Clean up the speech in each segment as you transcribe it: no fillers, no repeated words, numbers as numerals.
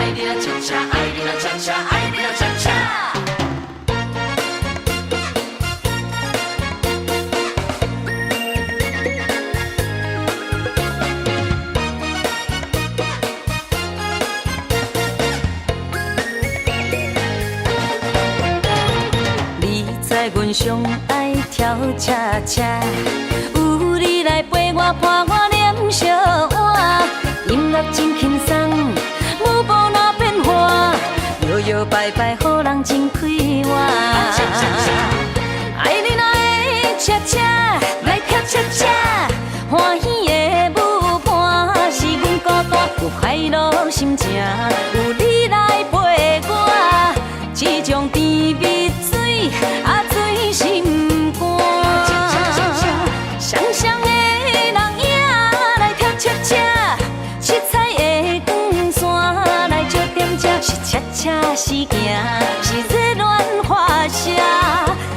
愛你若恰恰，愛你若恰恰，愛你若恰恰。你知阮上愛跳恰恰，有你來陪我伴我念小碗，音樂真輕鬆，舞步若變化，搖搖擺擺，予人真快活。愛你若會恰恰，來跳恰恰，歡喜的舞伴是阮孤單，有快樂心情，有你來陪我，這種甜蜜水啊水心肝。雙雙的人影來跳恰恰，七彩的光線來照點這是恰恰時行，是熱戀發射，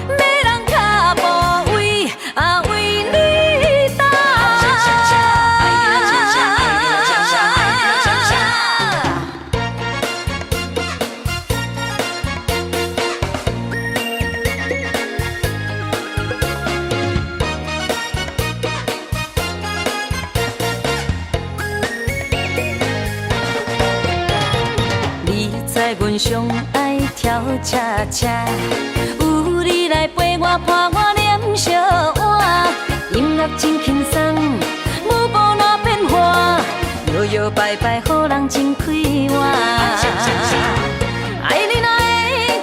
欲人跤步為啊為你踏。愛你若恰恰，愛你若恰恰，愛你若恰恰。你知阮上愛跳恰恰，有你來陪我伴我念小碗，音樂真輕鬆，舞步若變化，搖搖擺擺，予人真快活。愛你若會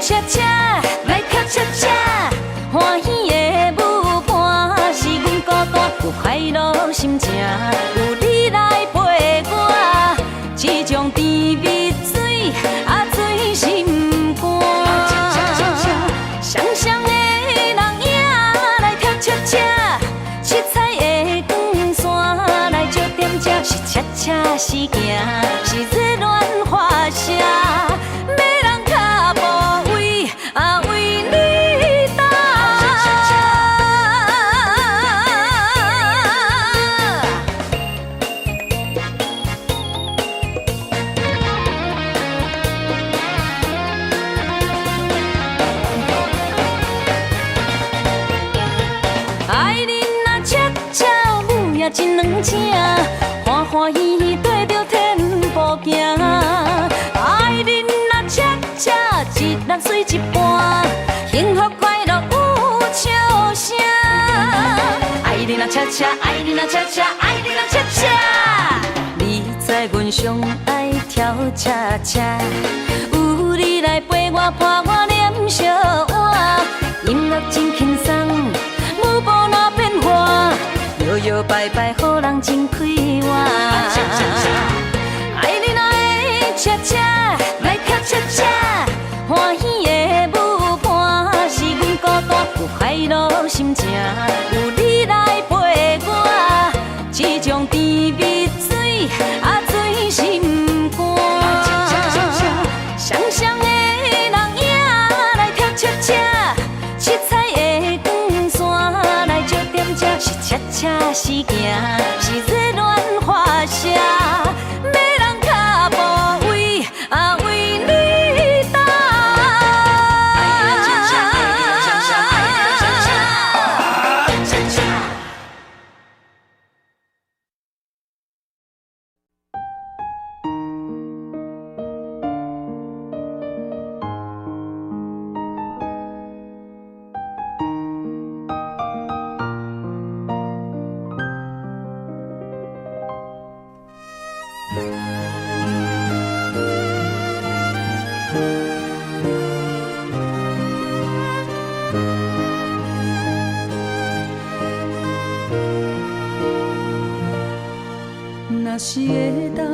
恰恰，來跳恰恰，歡喜的舞伴是阮孤單，有快樂心情，有你來陪我，這種甜蜜水啊水心肝。雙雙的人影來跳恰恰，七彩的光線來照點這是恰恰時行，是熱戀發射，欲人跤步為啊為你踏。愛你若恰恰舞也真軟正，歡歡喜喜對著天步行。愛你若恰恰一人水一半，幸福快樂有笑聲。愛你若恰恰，愛你若恰恰，愛你若恰恰。你知阮上愛跳恰恰，有你來陪我伴我念小碗，音樂真輕鬆，舞步若變化，搖搖擺擺，予人真快活。愛你若會恰恰，來跳恰恰，歡喜的舞伴是阮孤單，有快樂心情，有你來陪我，這種甜蜜水啊水心肝。雙雙的人影來跳恰恰，七彩的光線來照點這是恰恰時行，是熱戀發射，欲人跤步為啊為你踏。愛你若恰恰，愛你若恰恰，愛你若恰恰，恰恰。若是會當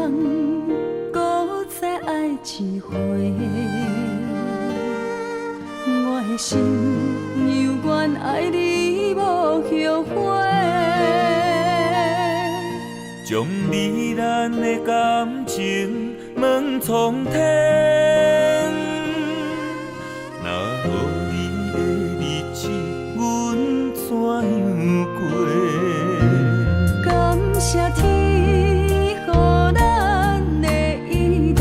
閣再愛一回，我的心猶原愛你無後悔。將你咱的感情問蒼天，若無你的日子，阮怎樣過？感謝天予咱的一切，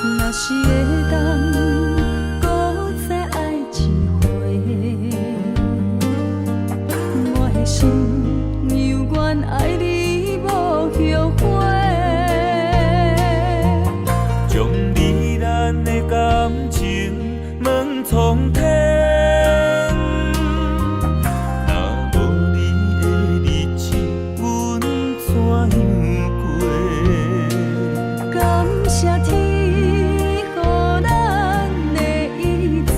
若是會當閣再愛一回，我的心猶原愛你無後悔。將你咱的感情問蒼天，若無你的日子，阮怎樣過？感謝天予咱的一切。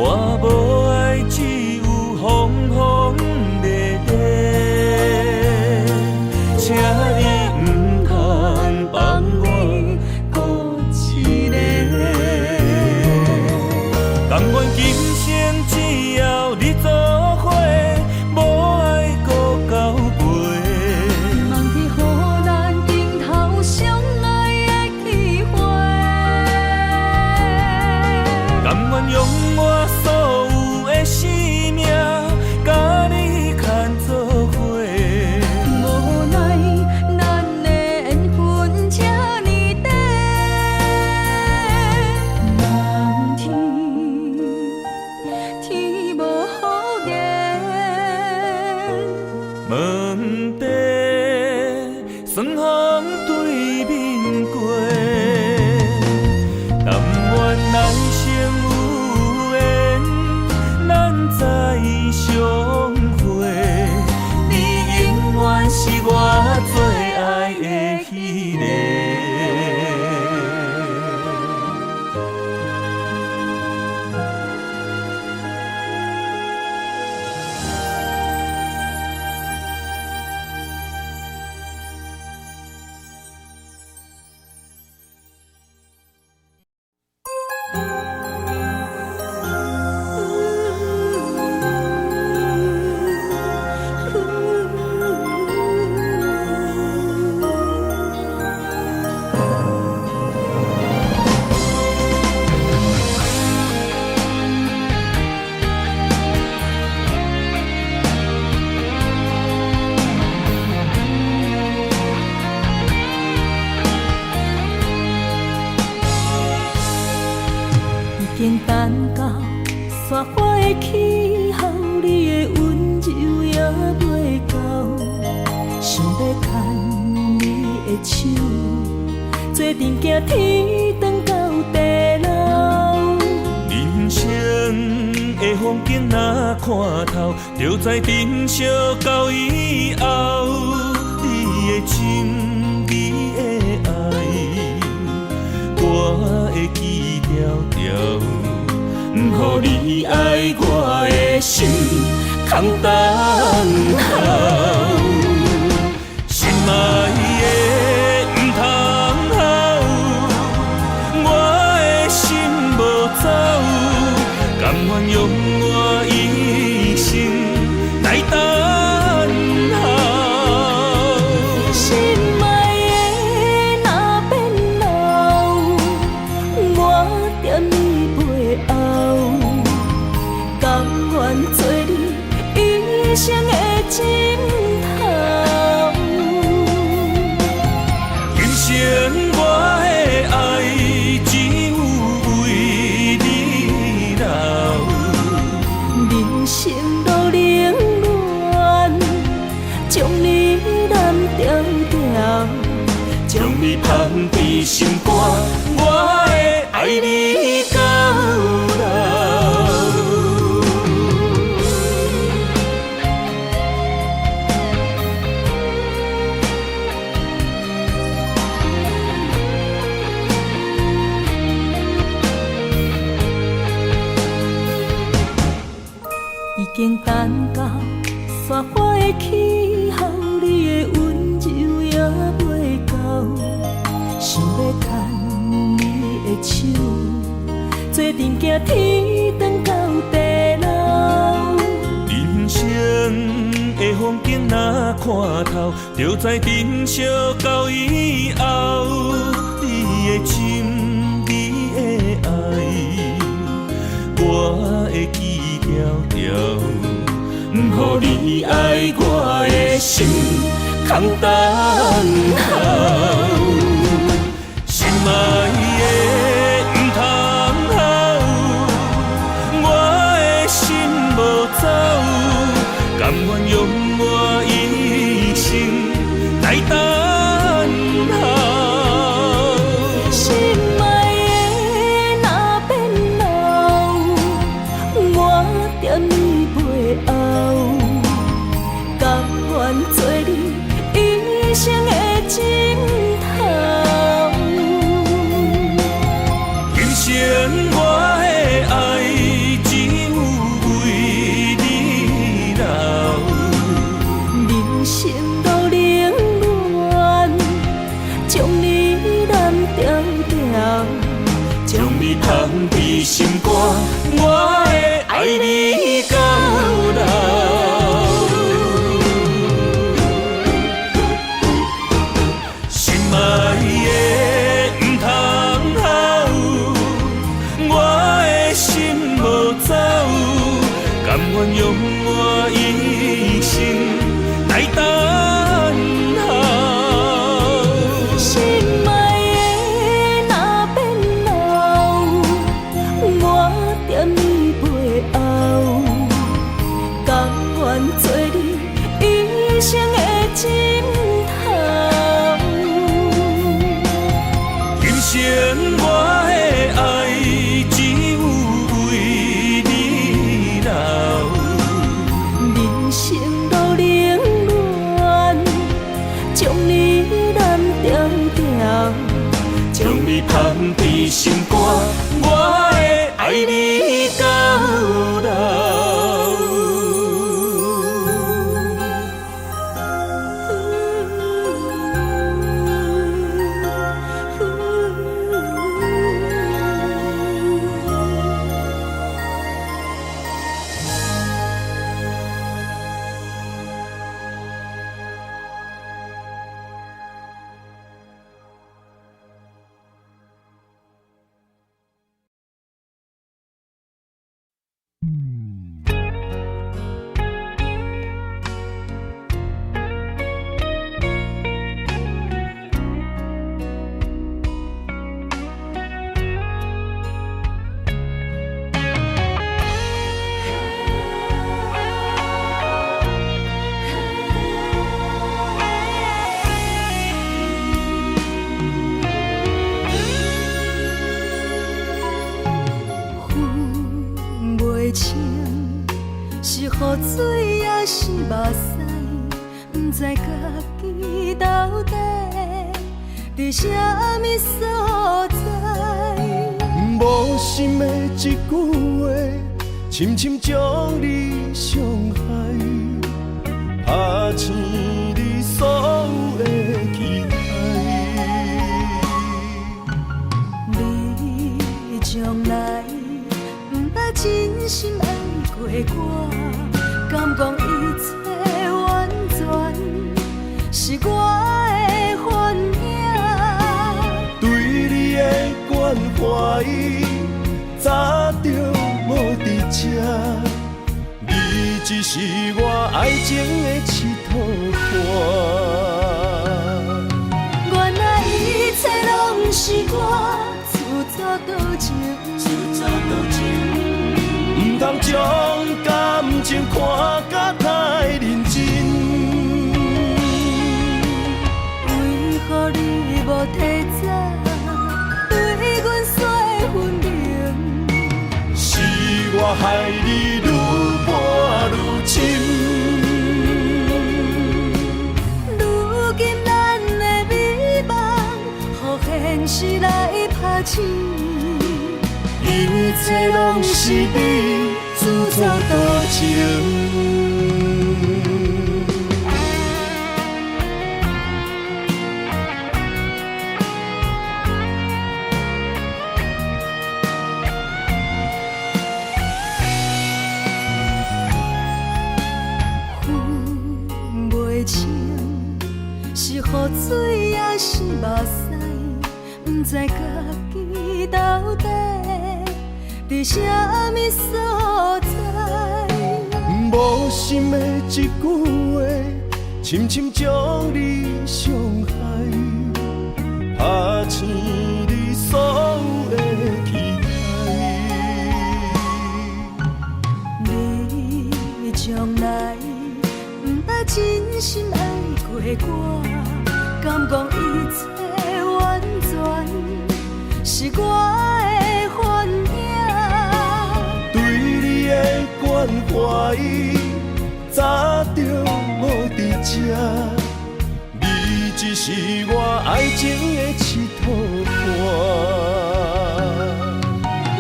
我無愛只有風風烈烈，請你毋通放我孤一个。甘願今生只要你做伙，無愛閣交陪。望天予咱頂頭相愛的機會。甘願用我所有的生命，佮你牽做伙。無奈咱的緣分這呢短，望天天無言，問地霜風對面過，但願來生有緣，咱再相會。你永遠是我最愛的彼个。已經等到山花的氣候，你的溫柔猶未到，想欲牽你的手，做陣行天長到地老。人生的風景若看透，就知珍惜到以後。你的情，你的愛，我會記牢牢。毋予你愛我的心空等候。心愛的毋通哭，我的心無走，甘願用我一生來等候。心愛的若變老，我踮你背後，甘願做你一生的枕頭。今生我的愛只有為你留。人生路冷暖，將你攬牢牢，將你捧佇心肝，我會愛你到老。已經等到山花的氣候，你的溫柔猶未到，想欲牽你的手，做陣行天長到地老。人生的風景若看透，就知珍惜到以後。你的情，你的愛，我會記牢牢。毋予你愛我的心空等候。將你放佇心肝，我會愛你到老。心愛的毋通哭，我的心無走，甘願用我一生來等候。心愛的若變老，我踮你背後，甘願做你一生的枕頭。今生我的愛只有為你留，人生路冷暖，將你攬牢牢，將你放佇心肝，我會愛你到老。分袂清是雨水抑是目屎，毋知家己到底佇啥物所在。無心的一句話，深深將你傷害，拍醒你所有的期待。你從來毋捌真心愛過我，敢講一切完全是我的幻影。對你的關懷早就無佇這，你只是我愛情的試托盤。原來一切攏是我自作多情，自作多情。毋通將感情看甲太認真。為何你無提早對阮說分明？是我害你愈絆愈深。如今咱的美夢，予現實來拍醒。一切攏是你自作多情。分袂清是雨水抑是目屎，毋知家己到底佇啥物所在。無心的一句話，深深將你傷害，拍醒你所有的期待。你從來毋捌真心愛過我，敢講一切完全是我的幻影。對你的關懷早就無佇這，你只是我愛情的試托盤。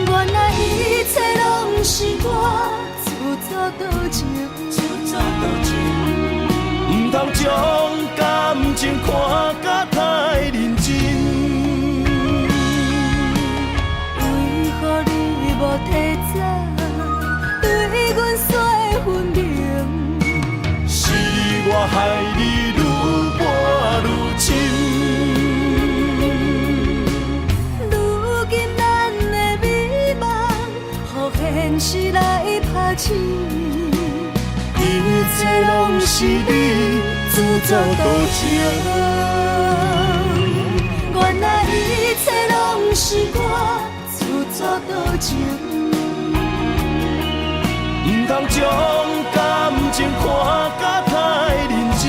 原來一切攏是我自作多情，自作多情。毋通將感情看甲太認真。為醒，一切攏是你自作多情。原來一切攏是我自作多情。毋通將感情看甲太認真。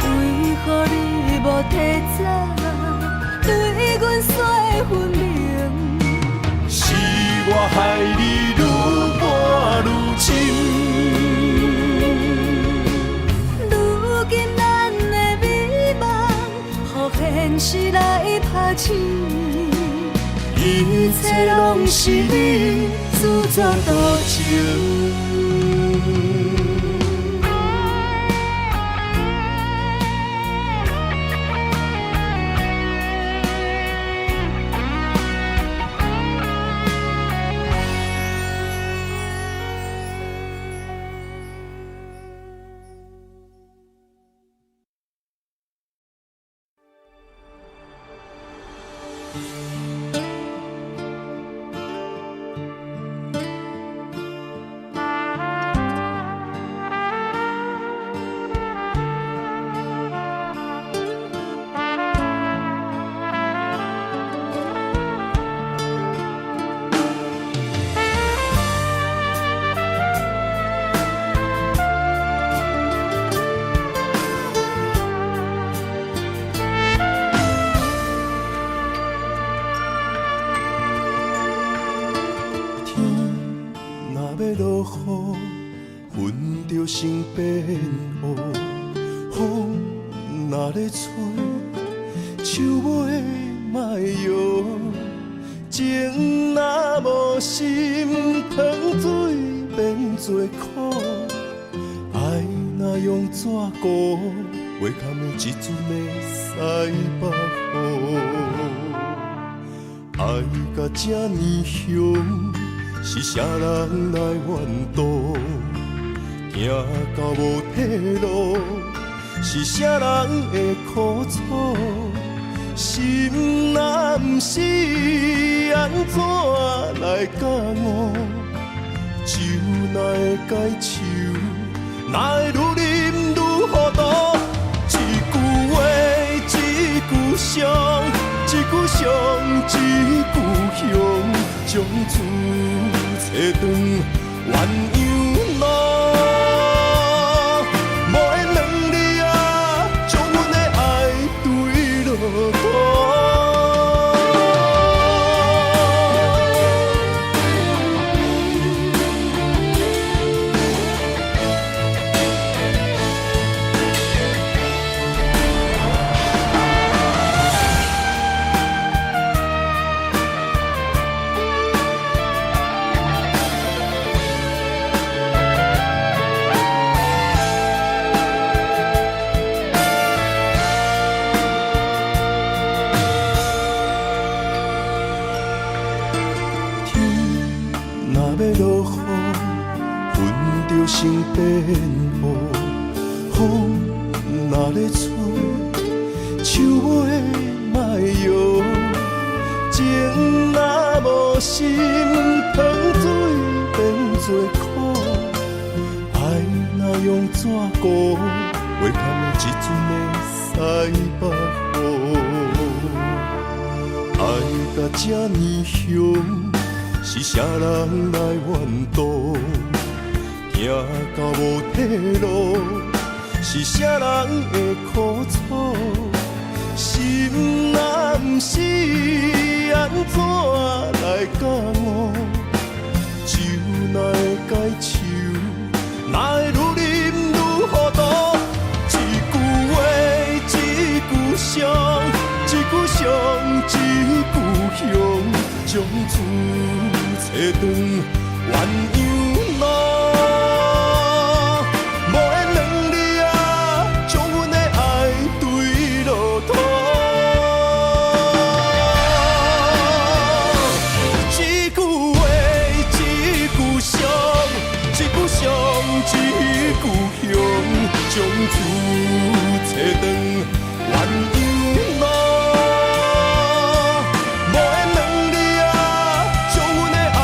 為何你無提早對阮說分明？是我害你愈絆愈深。如今咱的美夢，予現實來拍醒。一切攏是你自作多情。天若欲落雨，雲就先變烏；風若咧吹，樹尾莫搖。情若無心，糖水變做苦。愛若用紙糊，話堪的一陣的西北風。愛甲這呢凶，是啥人來怨毒？行到無退路，是啥人的苦楚？心若毋是按怎來覺悟？酒若會解愁，哪會愈啉愈糊塗？一句話，一句傷，一句傷，一句凶，將此切斷鸳鸯路。無緣兩字啊，將阮的愛墜落土。天若欲落雨，雲就先變烏；風若咧吹，樹尾莫搖。情若無心，糖水變做苦。愛若用紙糊，話堪的一陣的西北風。愛甲這呢凶，是啥人來怨毒？行到無退路，是啥人的苦楚？心若毋是按怎來覺悟？酒若會解愁，哪會愈啉愈糊塗？一句話，一句傷，一句傷，一句凶，將此切斷鸳鸯路。無緣兩字啊，將阮的愛墜落土。一句話，一句傷，一句傷，一句凶，將此切斷鸳鸯路。無緣兩字啊，將阮的愛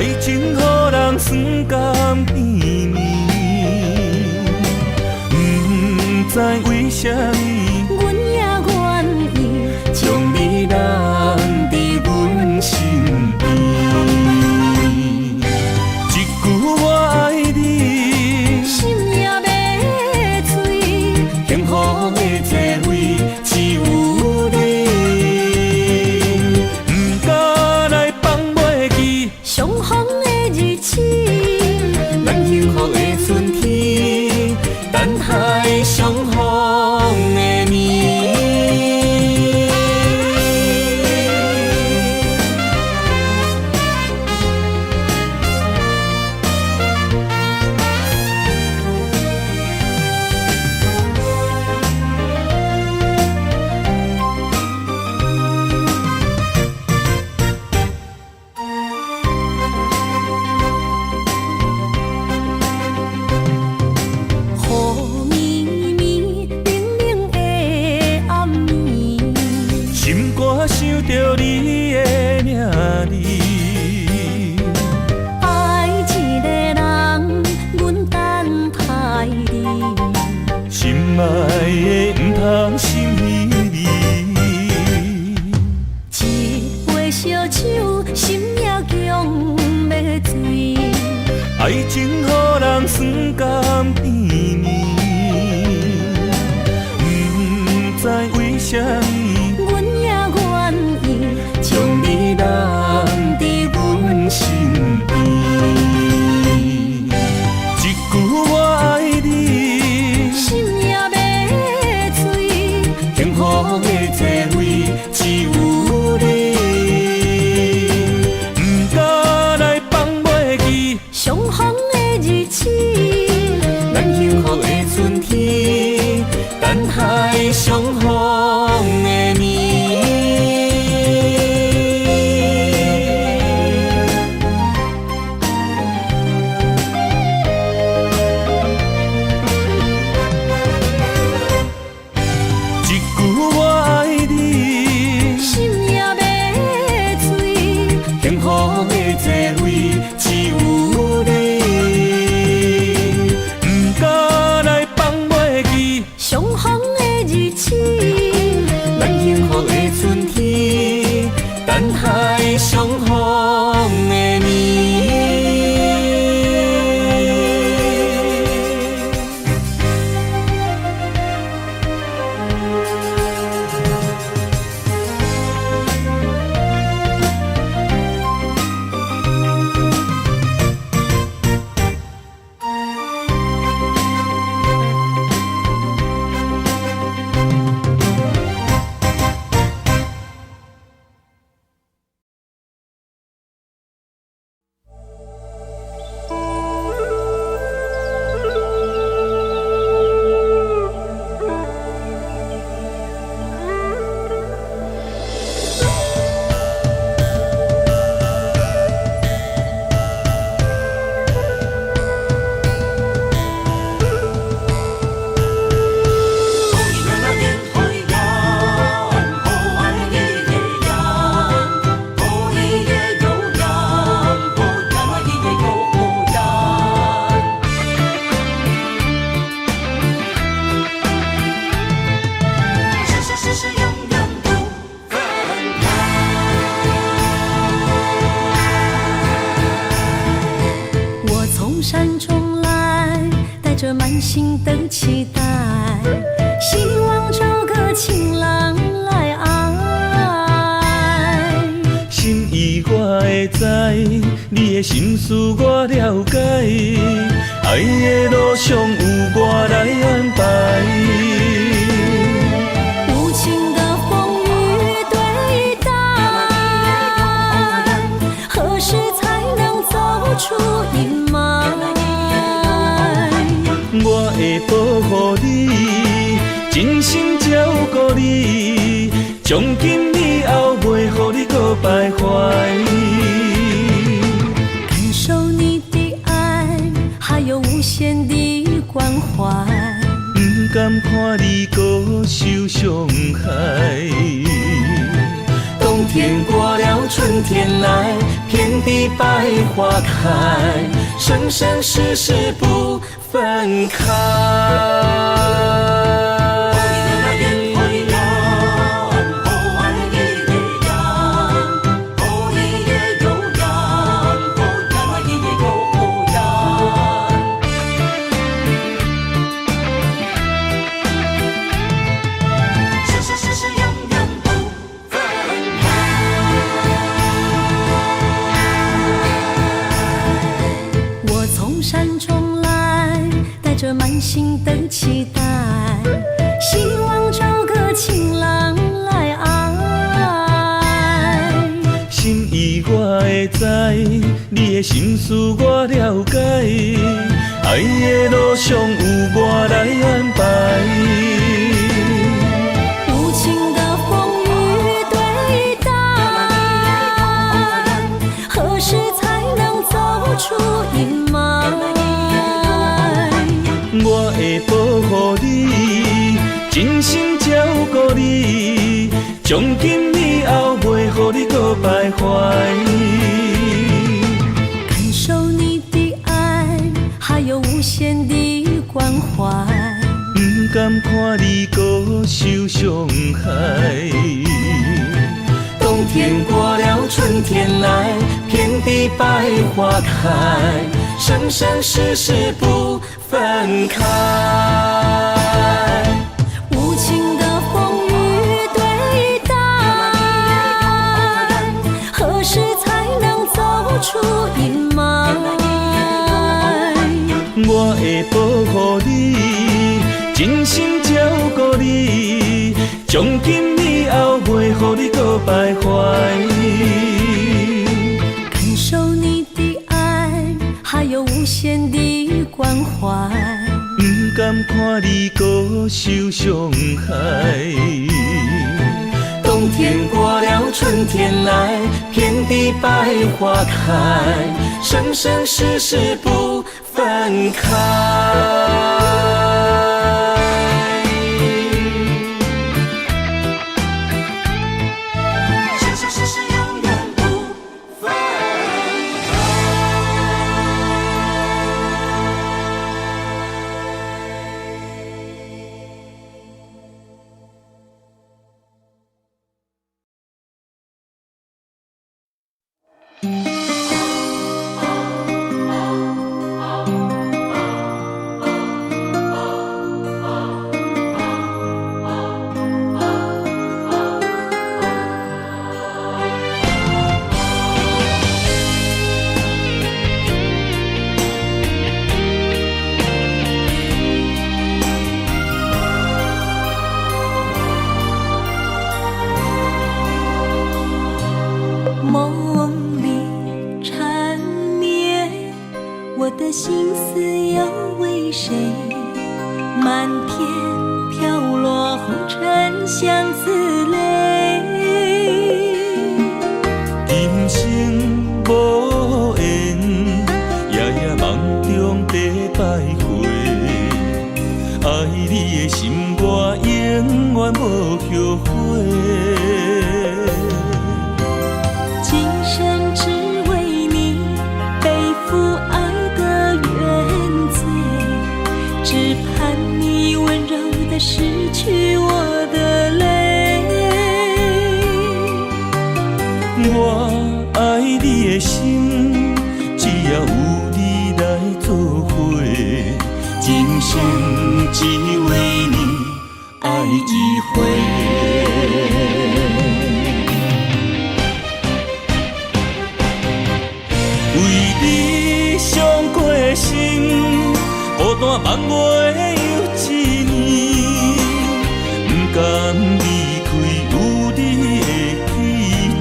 愛情予人酸甘甜暝，毋知為啥物，阮也願意將你攬佇阮身邊。一句我愛你，心也欲醉，幸福的座位只有你，毋敢來放袂記。相逢的日子，咱幸福的春天，等待相逢的暝。雨暝暝冷冷的暗暝，心肝想著你的名字，愛一个人，阮等待你。心愛的毋通心稀微。一杯燒酒，心也強欲醉。愛情予人酸甘甜暝，毋知為啥物，阮也願意將你攬佇阮身邊。一句我愛你，心也欲醉，幸福的座位只有你，毋敢來放袂記。相逢的日子，咱幸福的春天，等待相逢的暝。一句我愛你，心也欲醉，幸福的座位只有你，毋敢來放袂記。相逢的日子，咱幸福的春天，等待相逢的暝。我從山中來，帶著滿心的期待，希望找個情郎來愛。心意我會知，你的心思我了解，愛的路上有我來安排。無情的風雨對待，何時才能走出陰霾？我會保護你，真心照顧你，從今以後袂予你閣徘徊。感受你的愛，還有無限的關懷。毋甘看你閣受傷害。冬天過了，春天來，偏地百花開，生生世世不分開。生生世世永遠不分開。我從山中來，帶著滿心的期待，希望找個情郎來愛。心意我會知，你的心思我了解，愛的路上有我來安排。無情的風雨對待，何時才能走出陰霾？我會保護你，真心照顧你，從今以後袂予你閣徘徊。感受你的愛，還有無限的關懷。毋甘看你閣受傷害。冬天過了，春天來，遍地百花開，生生世世不分開。無情的風雨對待，何時才能走出陰霾？我會保護你，真心照顧你，從今以後袂予你閣徘徊。感受你的愛，還有無限的關懷。毋甘看你閣受傷害。冬天過了，春天來，遍地百花開，生生世世不分開。生生世世永遠不分開。夢裡纏綿，我的心思又為誰？漫天飄落紅塵相思淚。今生無緣，夜夜夢中在徘徊。愛你的心我永遠無後悔。今生只為你背負愛的原罪，只盼你溫柔地拭去我的淚。我愛你的心，只要有你來做伙，今生只為你愛一回。為你傷過心，孤單夢袂又一年，不甘離開有你的基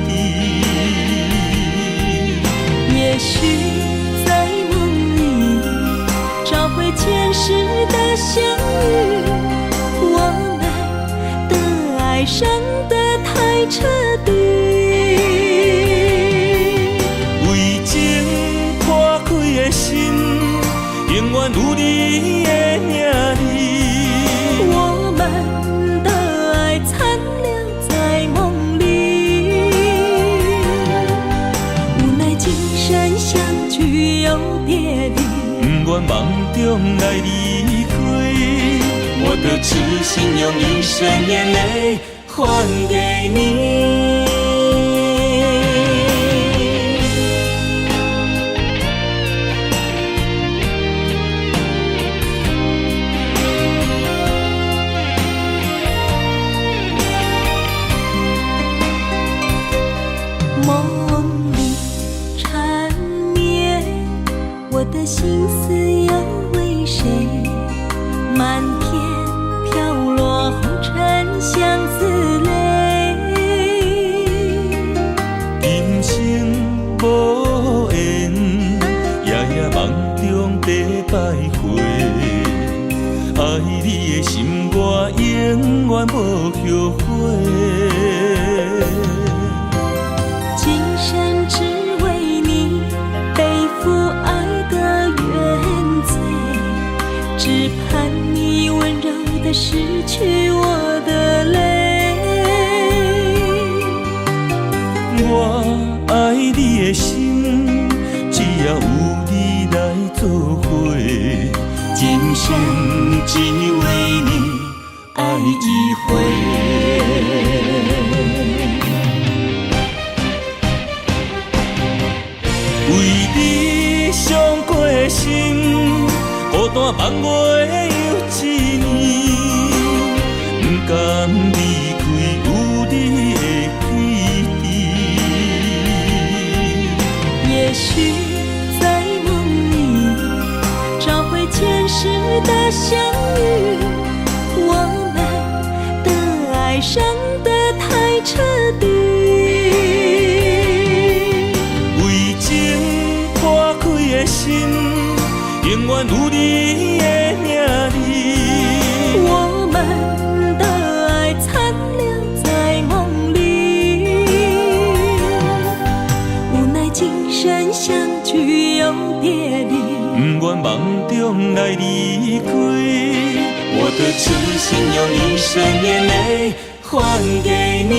地。也許在夢裡找回前世的相遇，我們的愛傷得太徹底。為情破開的心，永遠有你的名字。我們的愛殘留在夢裡，無奈今生願夢中來離開。我的痴心用一生眼淚還給你。夢裡纏綿，我的心思又為誰？漫天飄落紅塵相思淚。今生無緣，夜夜夢中在徘徊。愛你的心我永遠無後悔。今生只為你背負愛的原罪，只盼你溫柔地拭去我的淚。我愛你的心，只要有你來作伙，今生只為你愛一回。為你傷過心，孤單望月又一年，不甘離開有你的基地。也許在夢裡找回前世的相遇，我們的愛傷得太徹底。為情破開的心，永遠有你的名字。我們的愛殘留在夢裡，無奈今生相聚又別離。不願夢中來離開，我的痴心用一生眼淚還給你。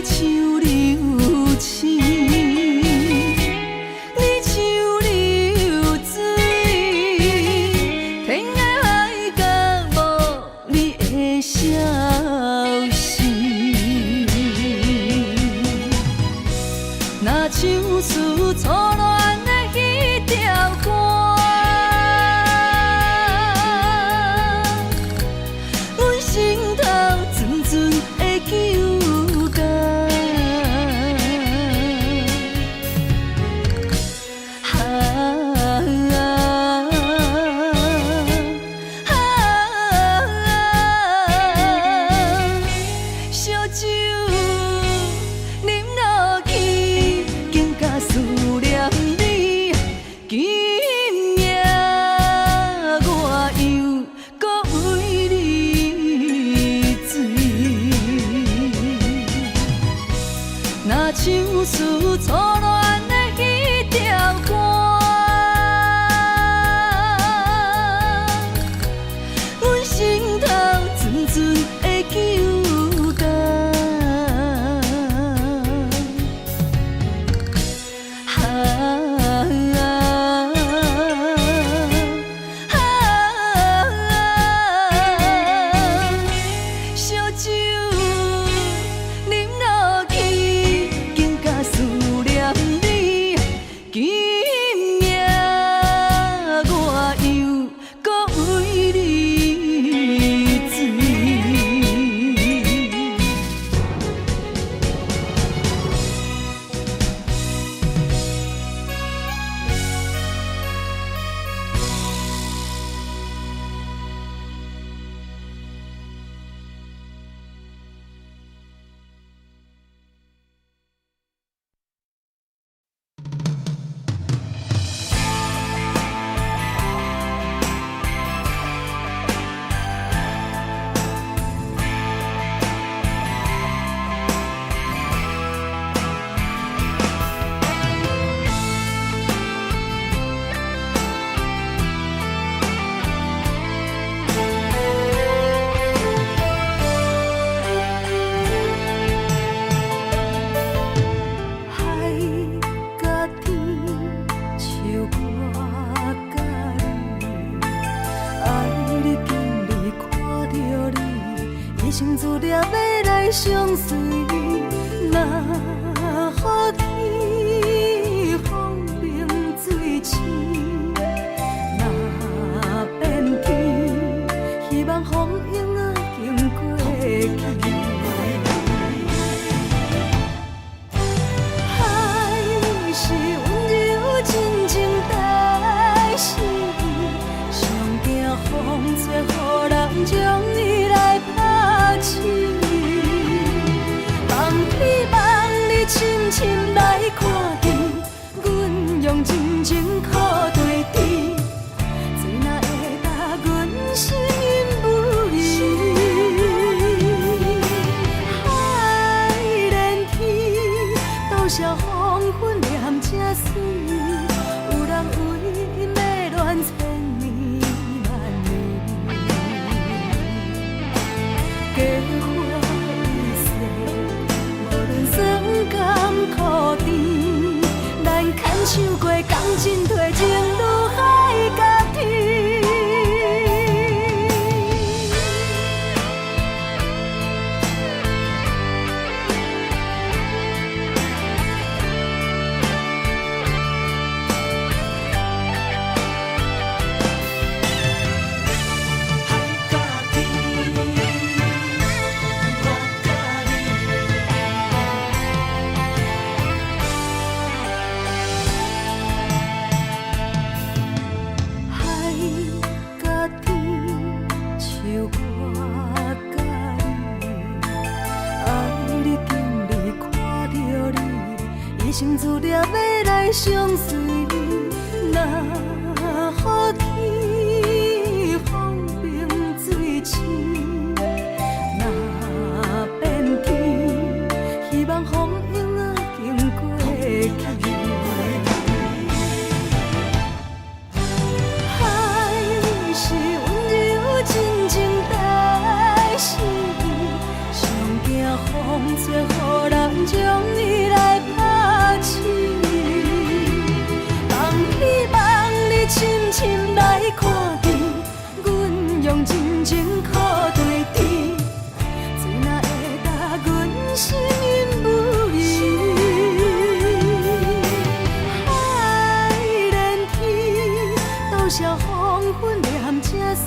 像流星，你像流水，天涯海角無你的消息。若像似初戀的彼條歌，阮心頭陣陣的糾結。啊啊！燒酒啉落去，更加思念你。今夜我又閣為你醉。若像似初戀的彼條歌，阮心頭陣陣的糾結。啊啊！燒酒啉落去，更加思念你。今夜我又閣為你醉。海角天，像我佮你，愛你今日看著你，醫生注定欲來相隨。若雨天，風冰水深，若變天，希望風湧仔經過去。海是溫柔真情代志，上驚風吹予人將伊來拍死。望彼望你深深來看見，阮用真情苦對治，水若會焦阮心不移。海連天，多少黃昏念這水，有人為伊迷戀千年萬年。假話一世，無論酸甘苦甜，咱牽手過共進退，情如海角天。海角天，我佮你。海角天，像我佮你，愛你今日看著你，醫生注定欲來相隨。若雨天，風冰水深，若變天，希望風湧仔經過去。海是溫柔真情代志，上驚風吹予人人將伊來拍死。望彼望你深深來看見，阮用真情苦對甜，水若會甲阮心無疑。海連天，多少黃昏念這水，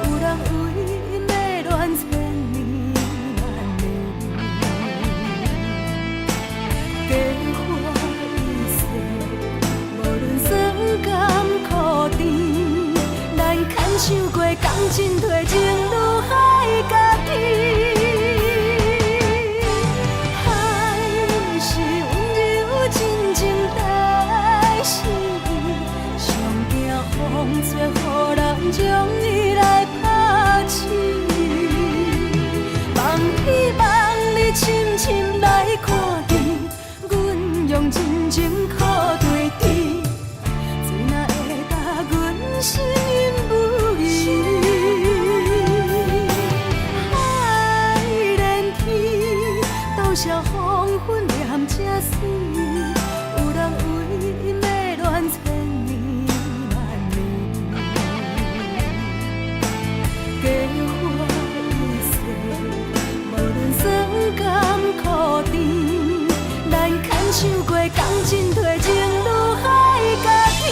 有人為迷戀千年萬年。假話一世，無論酸甘苦甜，咱牽手過，共進退，情如海角天。海是溫柔真情代死，上驚風吹予人將伊來拍死。望彼望你深深來看見，阮用真情苦對甜，水若會甲阮心無疑。海連天，多少黃昏念這水，有人為迷戀千年萬年。假話一世，無論酸甘苦甜，咱牽手過，共進退，情如海角天。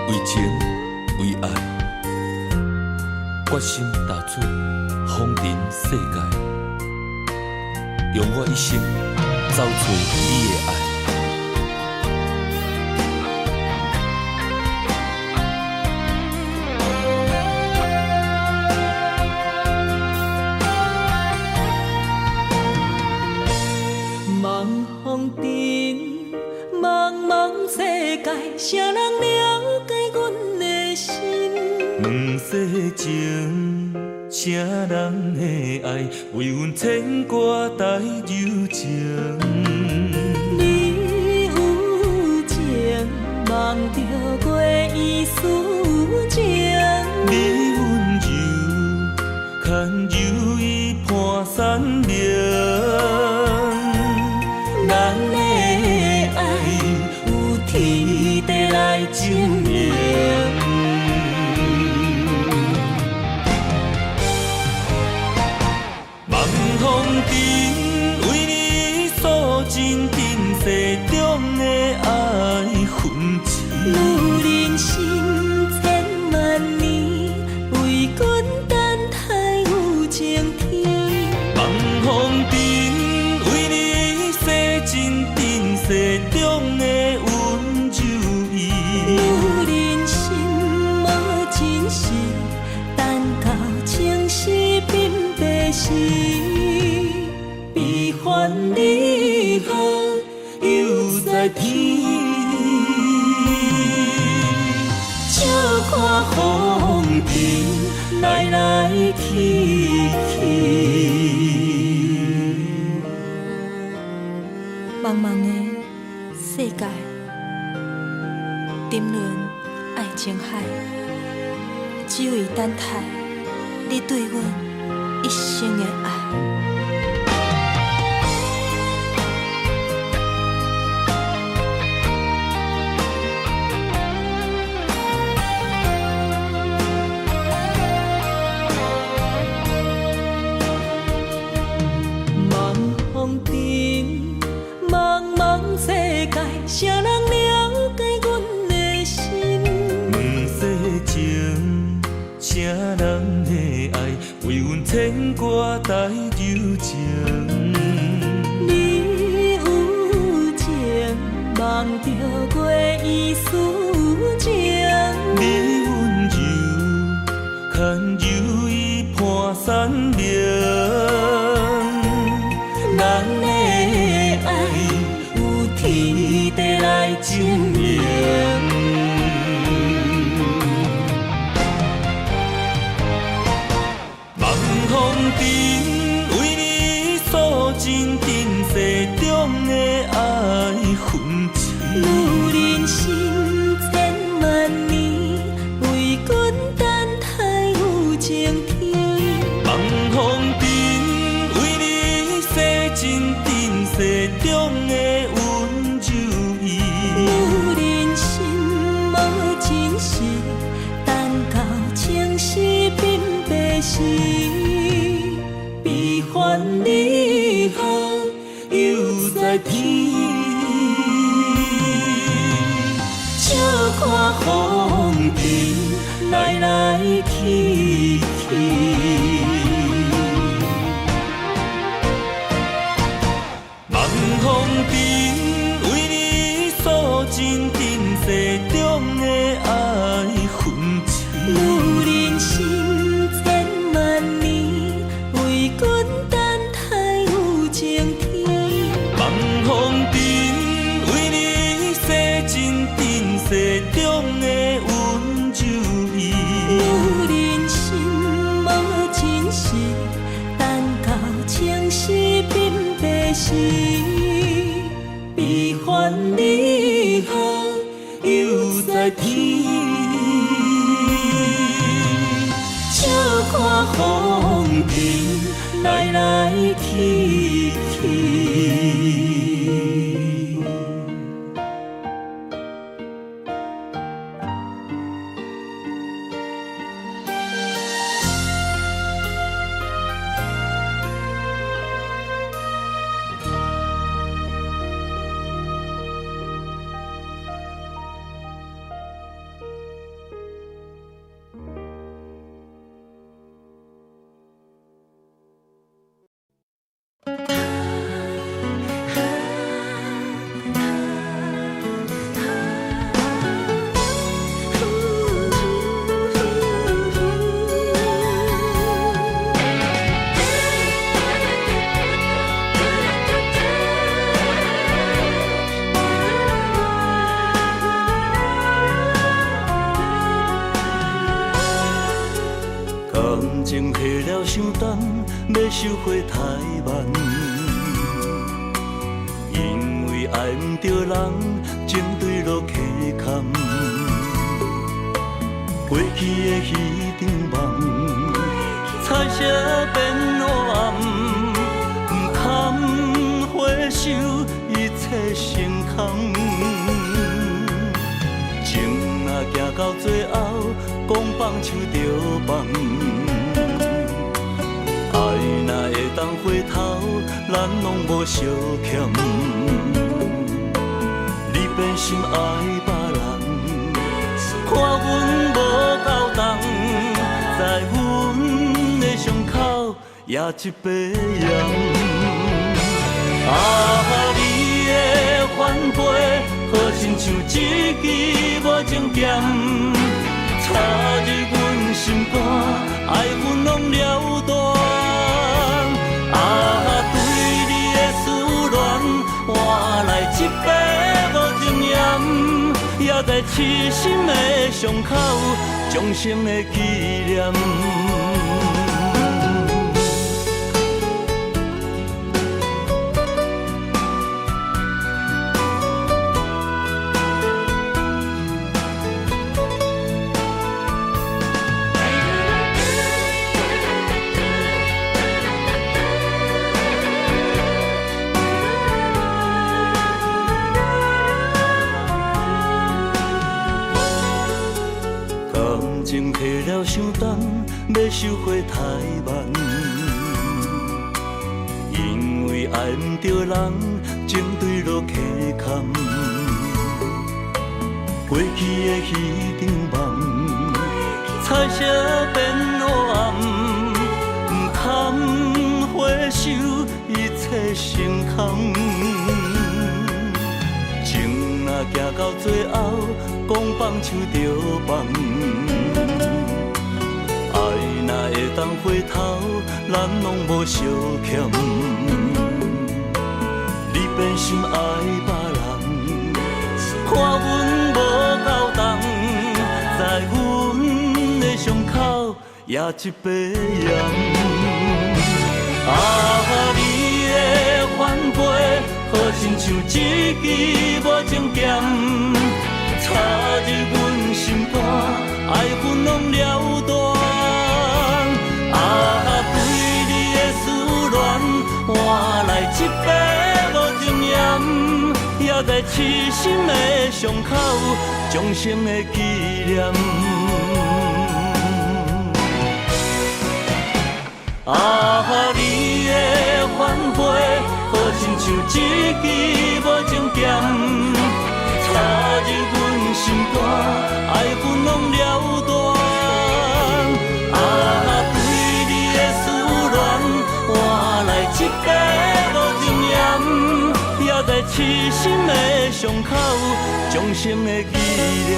為情為愛，決心踏出風塵世界，用我一生走揣你的愛。望風塵，茫茫世界，誰人了解阮的心？問世情，啥人的愛為阮牽掛帶柔情？你有情，望著過意思情。你溫柔，牽柔伊伴山明。咱的愛有天地來證明。望風塵，為你訴盡塵世中的愛恨情。女人心千萬年，為君等待有情天。望風塵，為你洗盡塵世中的溫柔意。女人心無真實，等到情絲變白時，悲歡離合又在天。笑看風塵來來去去。茫茫的世界，沉淪愛情海，只為等待你對阮一生的愛。望風塵，茫茫世界，誰人了解阮的心？問世情，啥人的愛為阮牽掛帶柔情？你有情，望著過意思情。你溫柔，牽柔伊伴山明。咱的愛分痴。女人心千萬年，為君等待有晴天。望風塵為你洗盡塵世中的溫柔意。女人心無真實，等到青絲變白時，悲歡離合又在天。笑看風塵來來去去。望風塵為你訴盡塵世中的愛恨痴。女人心千萬年，為君等待有晴天。望風塵為你洗盡塵世中的溫柔意。女人心無真實，等到青絲變白時，悲歡離合又在天。笑看風塵來來去去。感情下了傷重，欲收回太慢。因為愛毋著人，情對落溪坎。過去的彼場夢，彩色變黑暗，毋堪回首，一切成空。情若行到最後，講放手就放。愛若會當回頭，咱攏無相欠。你變心愛別人，看阮無夠重，在阮的傷口也一塊鹽。啊，你的反背，好親像一支無情劍，插入阮心肝，愛恨攏了斷。啊，對你的思戀，換來一塊無情鹽，也在痴心的傷口，終生的紀念。感情下了傷重，欲收回太慢。因為愛毋著人，情對落溪坎。過去的彼場夢，彩色變黑暗，毋堪回首，一切成空。情若行到最後，講放手就放。愛若會當回頭，咱攏無相欠。你變心愛別人，看阮無夠重，在阮的傷口也一塊鹽。啊，你的反背，好親親像一支無情劍，插入阮心肝，愛恨攏了斷。啊，對你的思戀，換來一百無情鹽，也在痴心的傷口，終生的紀念。啊，你的反背，好親像一支無情劍，插入阮心肝，愛恨攏了斷。啊，對你的思戀，換來一百無情鹽，也在痴心的傷口，終生的紀念。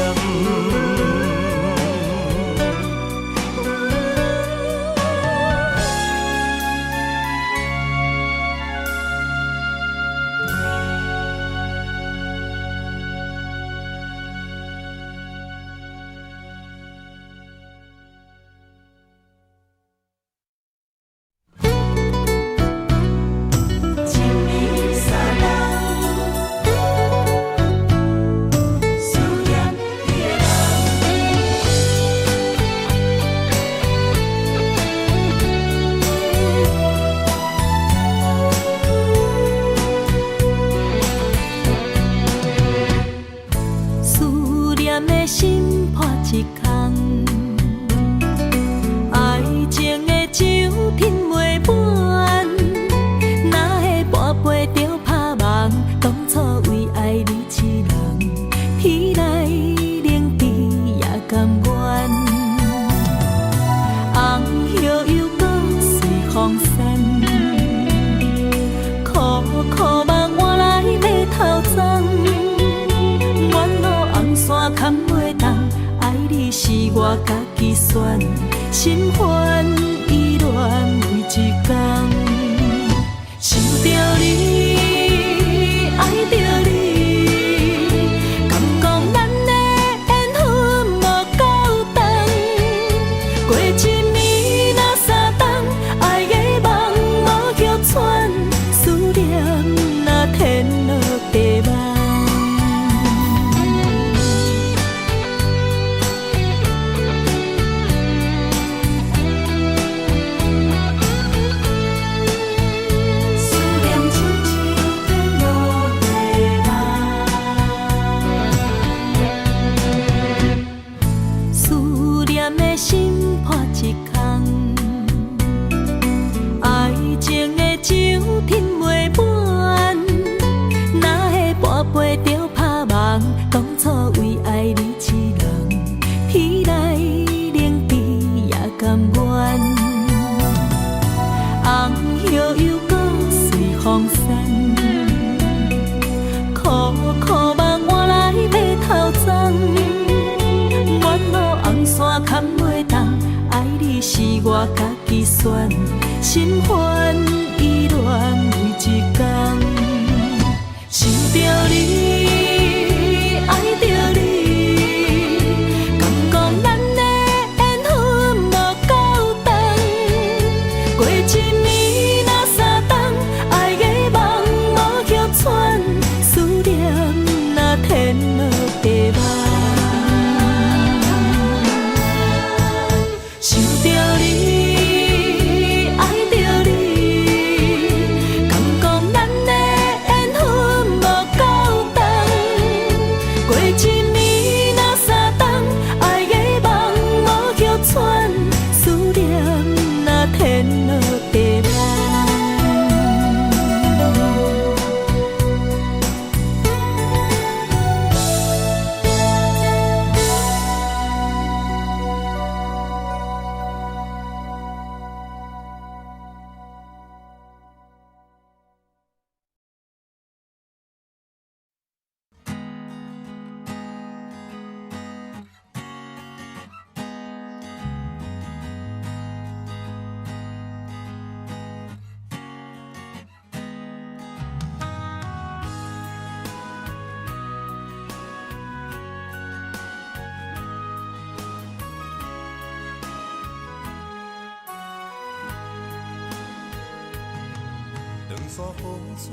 長山風吹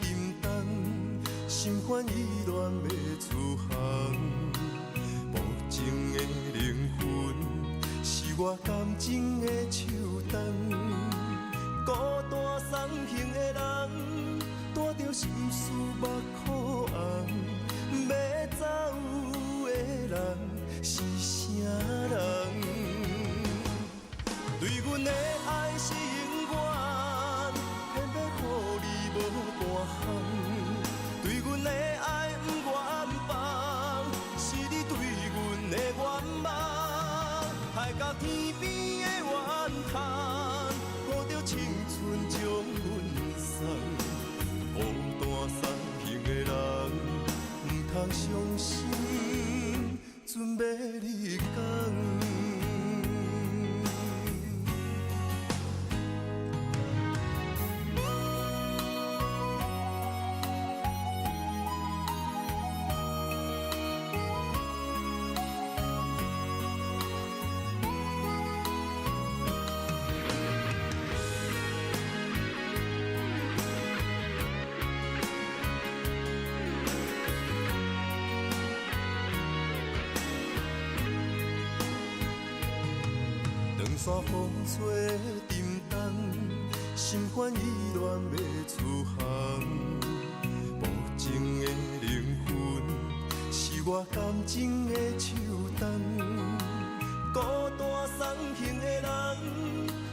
沉重，心煩意亂欲出航。無情的靈魂，是我感情的樹洞。孤單送行的人，帶著心事目箍紅，欲走的人是啥人？對阮的愛是永遠，偏欲予你無半項。對阮的愛毋願放，是你對阮的願望。海角天邊的怨嘆，予著青春將阮送。孤單送行的人，毋通傷心，準欲離港。長山風吹沉重，心煩意亂欲出航。無情的靈魂，是我感情的樹洞。孤單送行的人，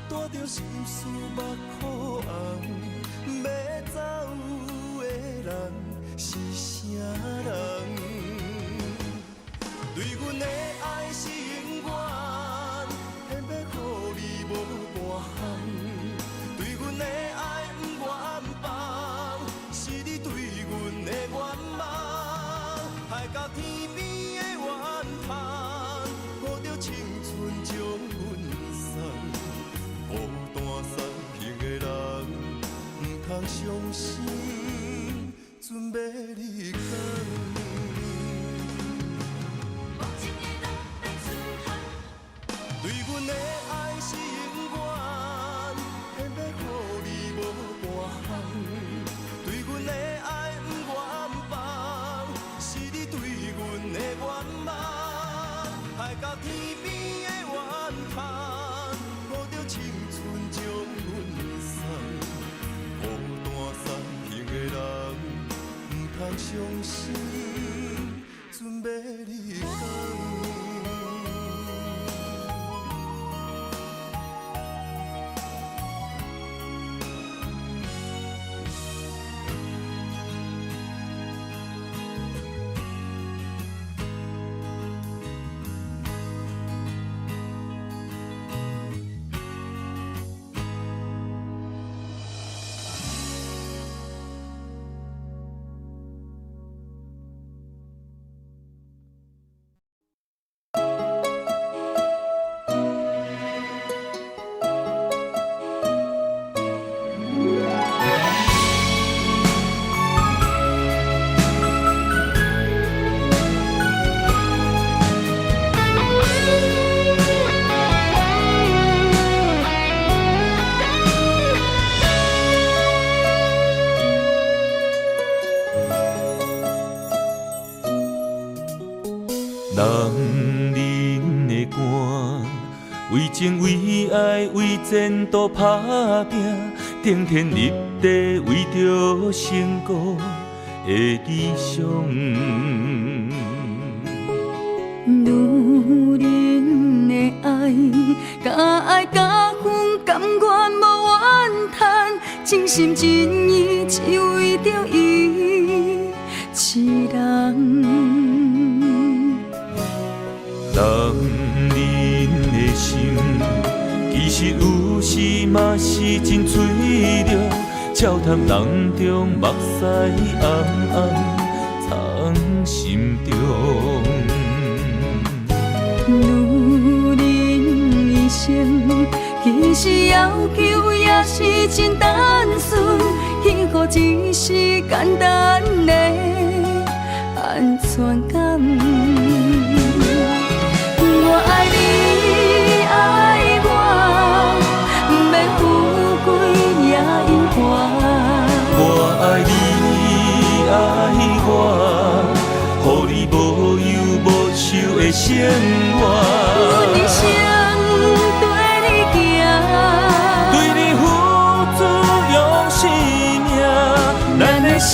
帶著心事目箍紅，欲走的人是啥人？對阮的愛是永遠，偏欲予你無半項。對阮的愛毋願放，是你對阮的願望。海角天邊的怨嘆，予著青春將阮送。孤單送行的人，毋通傷心，準欲離港。無情的人欲出航。對阮的愛是永遠，偏欲予你無半項。對阮的愛毋願放，是你對阮的願望。海角天邊的怨嘆，予著青春將阮送。孤單送行的人，毋通傷心，準欲離港。男人的肝，為情為愛為前途拍拚，頂天立地為著成功的理想。女人的愛，敢愛敢恨，甘願無怨嘆，真心真意只為著伊一人。男人的心，其實有時嘛是真脆弱，笑談人中，目屎暗暗藏心中。女人一生，其實要求也是真單純，幸福只是簡單的安全感。我愛你，愛我，毋免富貴也榮華。我愛你，愛生活。阮一生綴你行，对你付出用生命，咱的心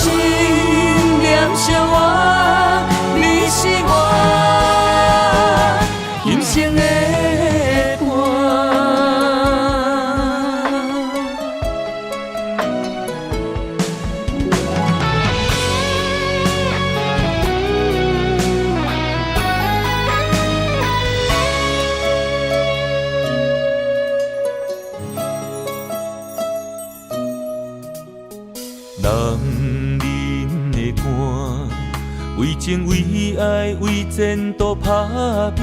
念相活，你是我今生的伴。男人的肝，为情为爱为前途打拼，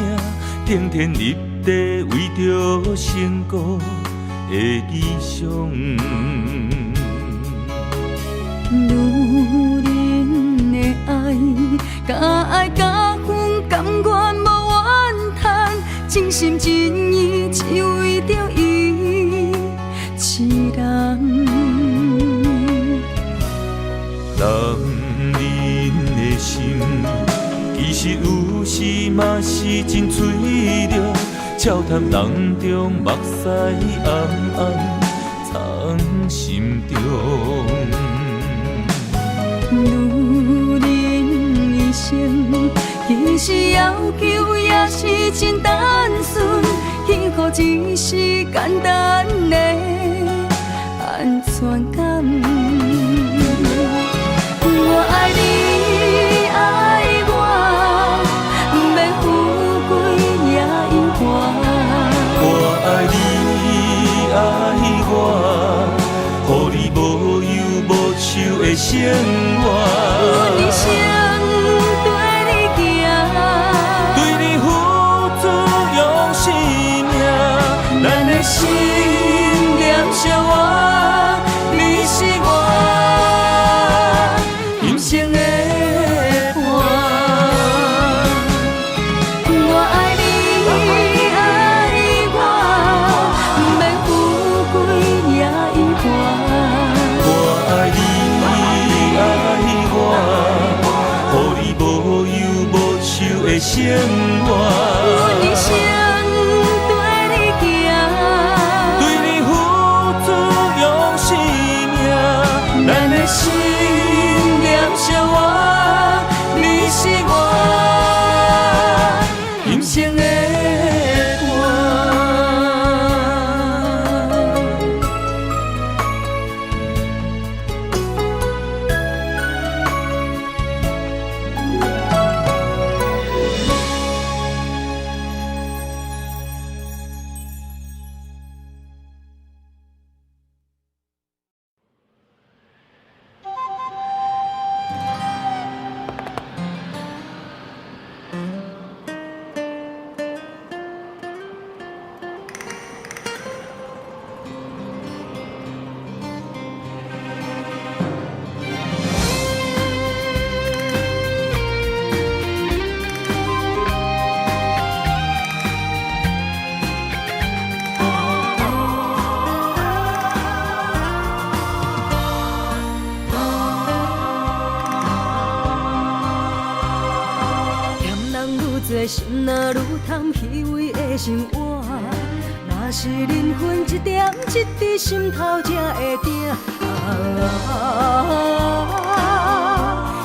顶天立地为著成功的理想。女人的爱，敢爱敢恨，甘愿无怨叹，真心真意只为著伊一人。男人的心，其實有時嘛是真脆弱，笑談當中目屎暗暗藏心中。女人一生，其實要求也是真單純，幸福只是簡單的安全感。我愛你，愛我，毋免富貴也猶原。我愛你，愛我，予你無憂無愁的生活。阮一生綴你行，對你付出用生命，咱的心念相活，你是我今生的伴。我愛你，愛我，毋免富貴也猶原。我愛你，愛我，予你無憂無愁的生活。阮一生綴你行，對你付出用生命，咱的心念相活，你是我今生的伴。嫌人愈濟，心若愈淡，虚伪的生活。若是忍恨一點一滴，心頭才會疼。啊，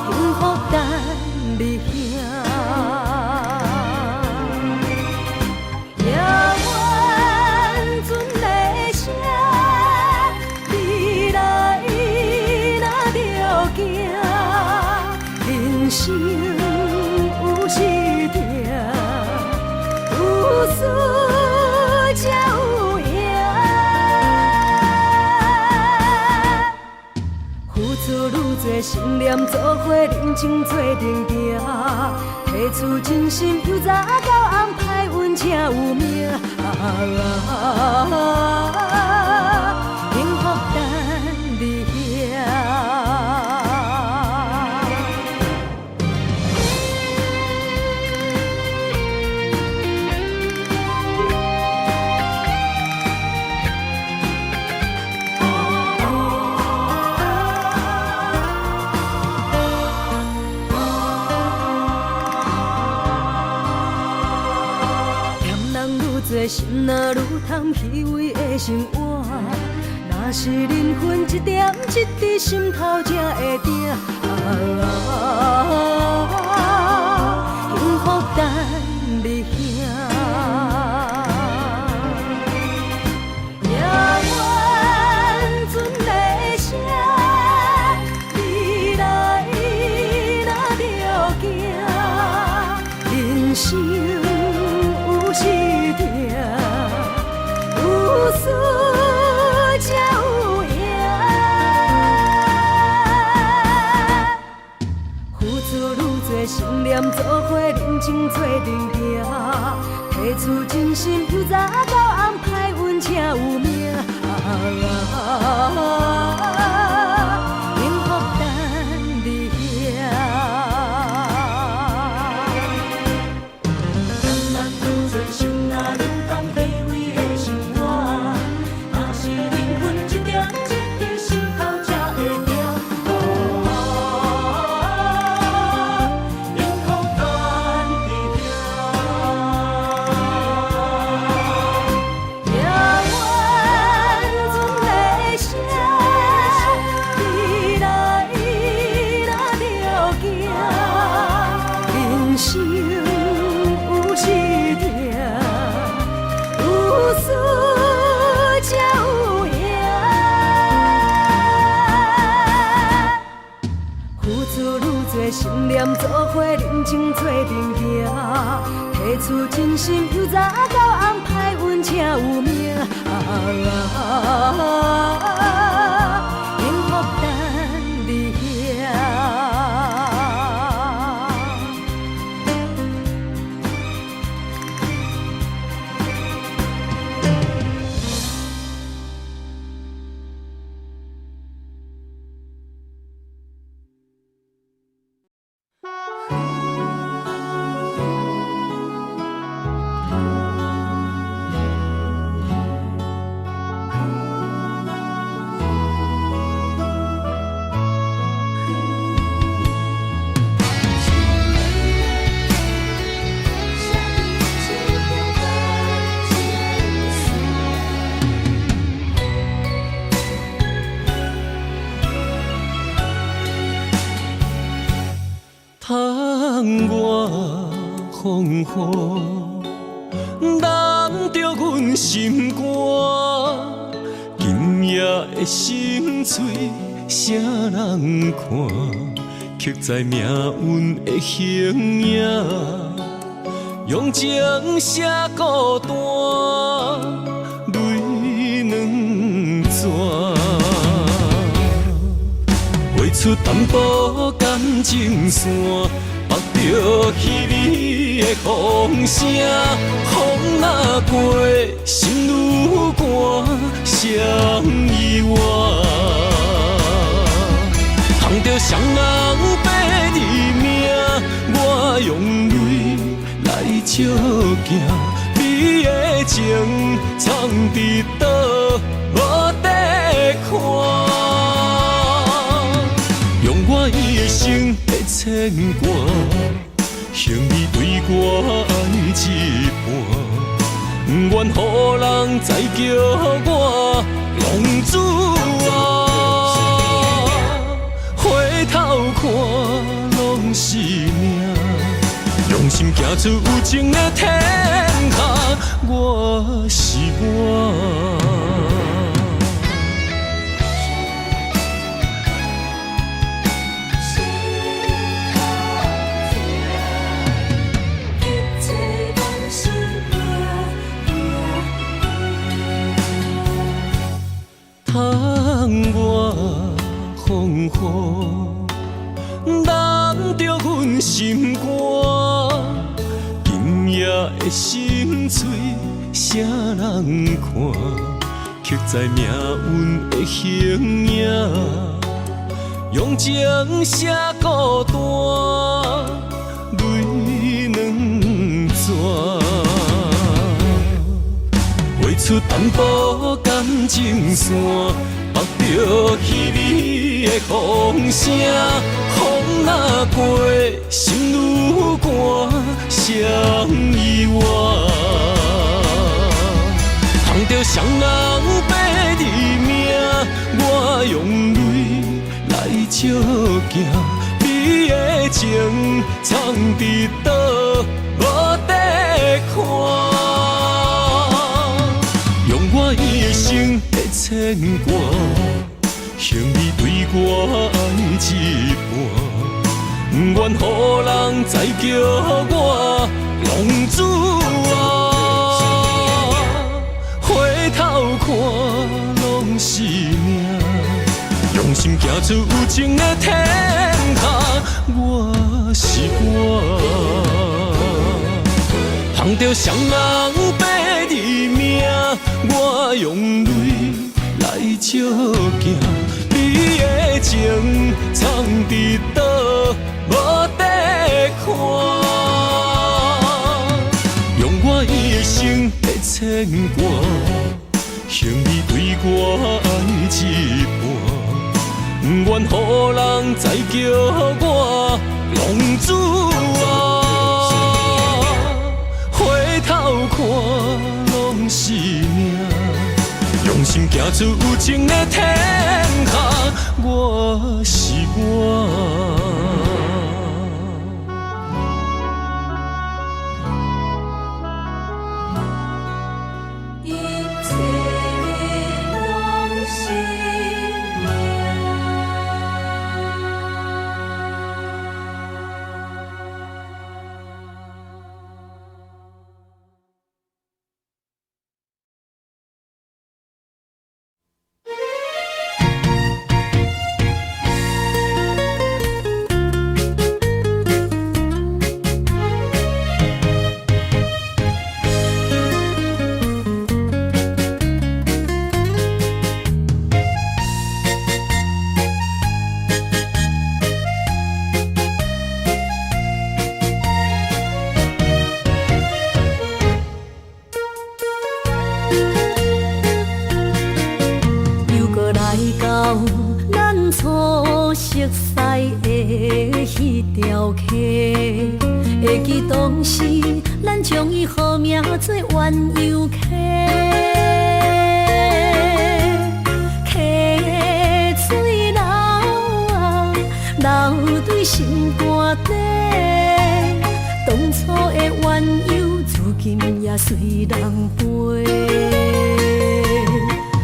幸福等你遐。夜晚船的声，你來若著行，人生有時痛，有輸才有贏。付出愈濟，心念做伙，認真做陣行，提出真心，由早到暗，歹運才有命。啊，幸福等你遐。多，心若愈痛，虚伪的生活。若是灵魂一点一滴，心头才会疼。啊，幸福等你遐。夜阮船的声，你来若著行，人生有时痛，有输才有赢。付出愈多，心念做伙，人情做阵行，提出真心，由早到暗，歹运才有命。啊，幸福等你遐。慢愈多，心若愈痛，虚伪的生活。若是灵魂一点一滴，心头才会疼。啊，幸福等你遐。夜阮船的声，你来若著行，人生有时痛，有输才有赢。付出愈多，心念做伙，人情做阵行，提出真心，由早到暗，歹运才有命。啊，幸福等你遐。窗外风雨，染著阮心肝。今夜的心碎，谁人看？刻在命运的形影，用情写孤单，泪两泉。画出淡薄感情线，缚著凄美的风声。风若过，心愈寒，谁伊活？通著双人爬字命，我用泪来照镜，你的情藏伫佗，无得看。用我一生的牵挂，还你对我爱一半，不愿予人再叫我浪子啊！回头看，拢是命，用心行出有情的天下，我是我。窗外风雨，染著阮心肝。今夜的心碎，谁人看？刻在命运的形影，用情写孤单，泪两泉。画出淡薄感情线，缚著凄美的风声。风若过，心愈寒，谁伊活？照鏡，你的情藏佇佗，無得看。用我一生的牽掛，還你對我愛一半，毋願予人再叫我浪子啊！回頭看，攏是命。用心行出有情的天下，我是我。捧著雙人白日命，我用淚來照鏡，你的情藏佇佗，無得看。用我一生的牽掛，還你對我愛一半，毋願予人再叫我浪子啊！回頭看，攏是命。用心行出有情的天下，我是我。一切攏是命。又閣來到咱初熟似的彼條溪，會記當時咱將伊號名做鴛鴦溪。溪水流啊，流對心肝底，當初的鴛鴦，如今也隨人飛。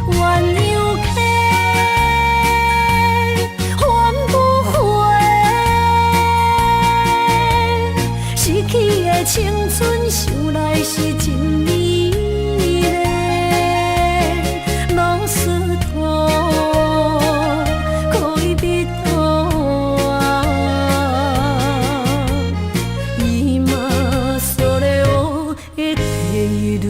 鴛鴦溪，還不回，失去的青春，想來是真美麗。ロスト戀人啊，今それを得ている。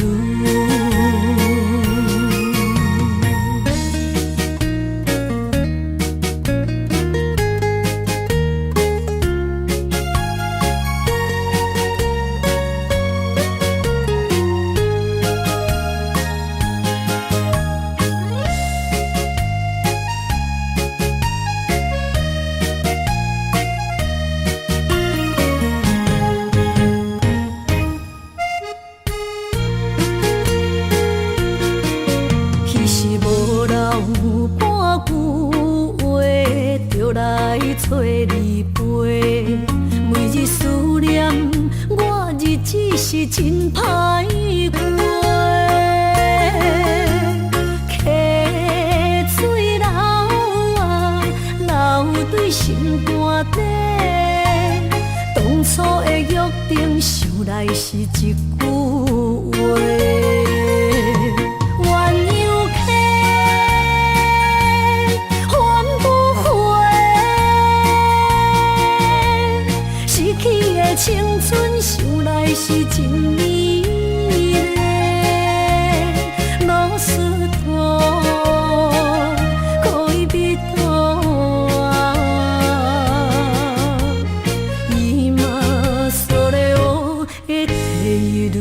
彼時無留半句話，就來揣你飛。每日思念，我日子是真歹過。溪水流啊，流對心肝底。當初的約定，想來是一句話。鴛鴦溪，還不回，失去的青春，想來是真美麗。ロスト戀人啊，今それを得ている。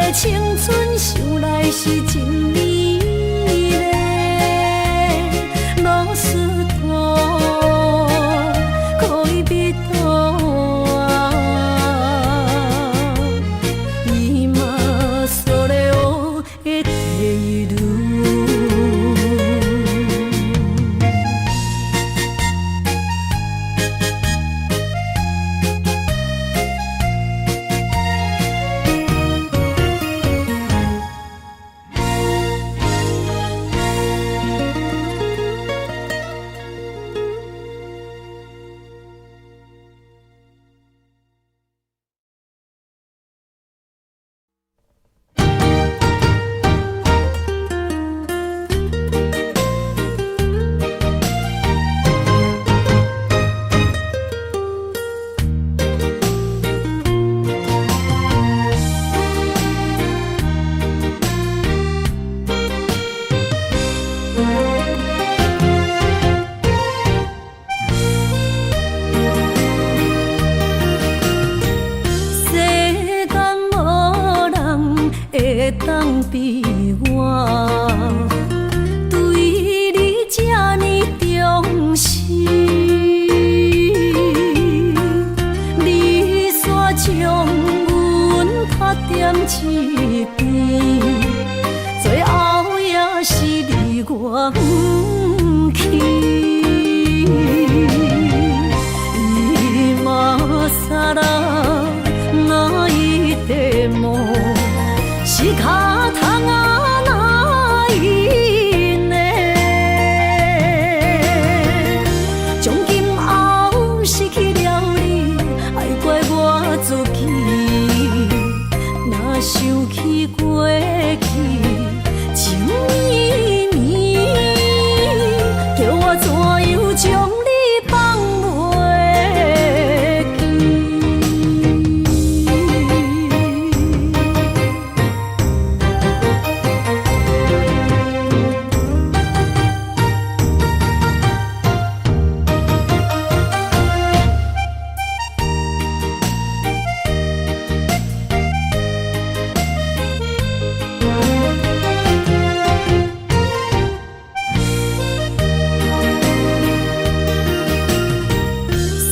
的青春想來是真美麗。ロスト戀人は今それを得ている。世間無人會當比我，對你這呢重視。你煞將阮拍踮一邊，最後也是離我遠去。今更泣いても仕方がないね。從今後失去了你，愛怪我自己。若想起過去情綿綿，叫我怎樣將你放袂記？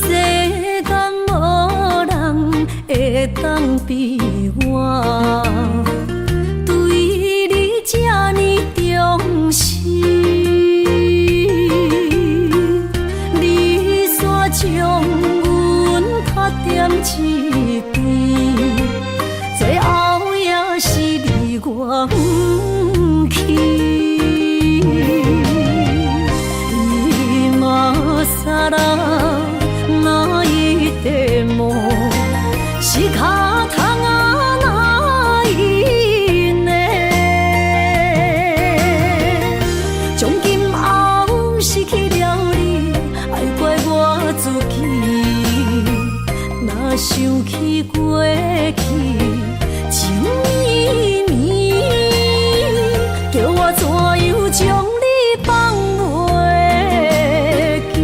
世間無人會當比我，對你這呢重視。你煞將阮拍踮一邊，最後也是離我遠去。今更泣いても仕方がないね。從今後失去了你，愛怪我自己。若想起過去情綿綿，叫我怎樣將你放袂記？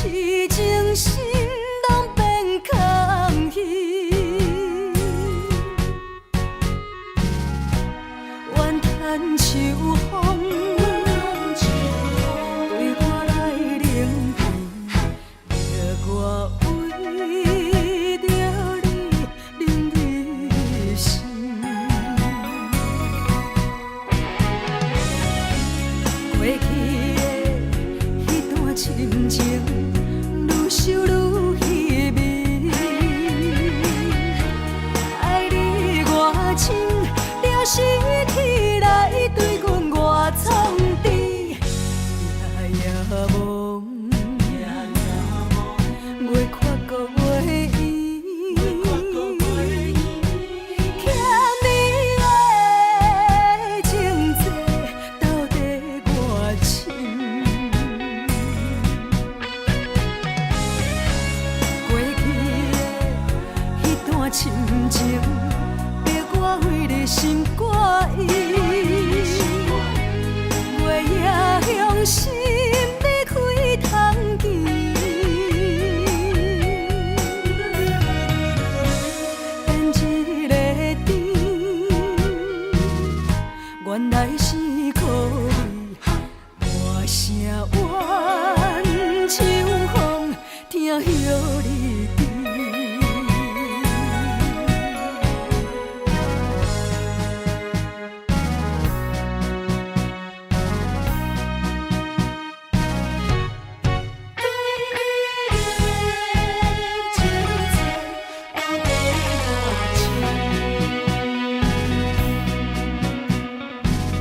痴情心攏變空虛。怨嘆秋風，對我來冷彼，逼我為著你冷入心。過去的彼段深情，愈想愈稀微。愛你偌深，就失去來對阮偌創治。夜夜夢，月缺閣月圓，欠你的情債到底偌深？過去的彼段深情，逼我為你心肝意。月夜向心你開窗機，變一個甜，原來是苦味。大聲怨秋風，疼予你甜。對你的情債到底偌深？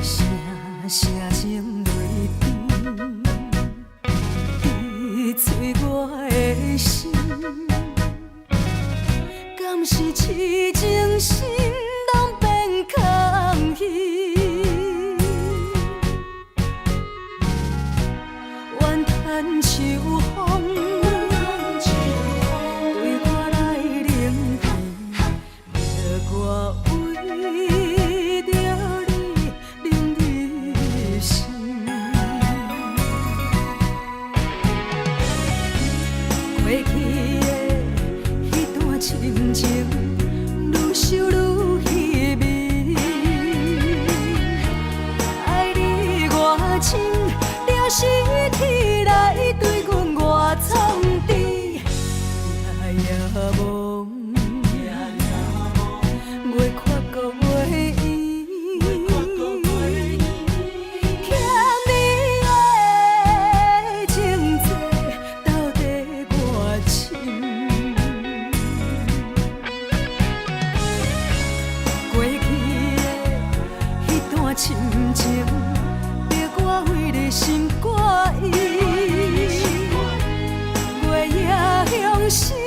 聲聲情淚甜，滴碎我的心，敢是痴情心攏變空虛？怨嘆秋風，對我來冷彼，逼我為著你冷入心。過去的彼段深情，愈想愈稀微。愛你偌深，就失去來對阮偌創治。夜夜夢，月缺閣月圓，欠你的情債到底偌深？過去的彼段深情，逼我為你心肝意。月夜向心。